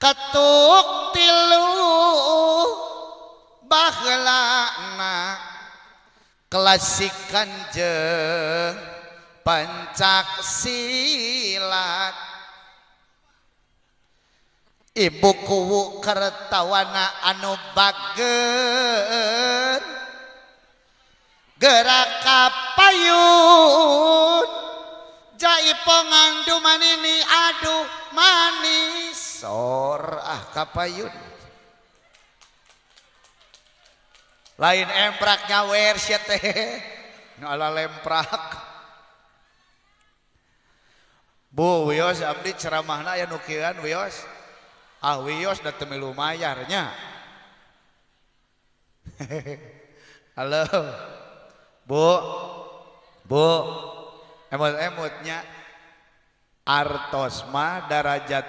Ketuk tilu baheulana klasikan jeung pencak silat. Ibu kuwu kertawana anu bager gerak kapayun jaipongan dumanini aduh manis sor ah kapayun. Lain emprak nyawer sia teh nu ala lemprak. Bu wios abdi ceramahna aya nu kieuan wios. Ah wios da teu milu mayar nya. Halo. Bu. Bu. Emut-emutnya artos mah darajat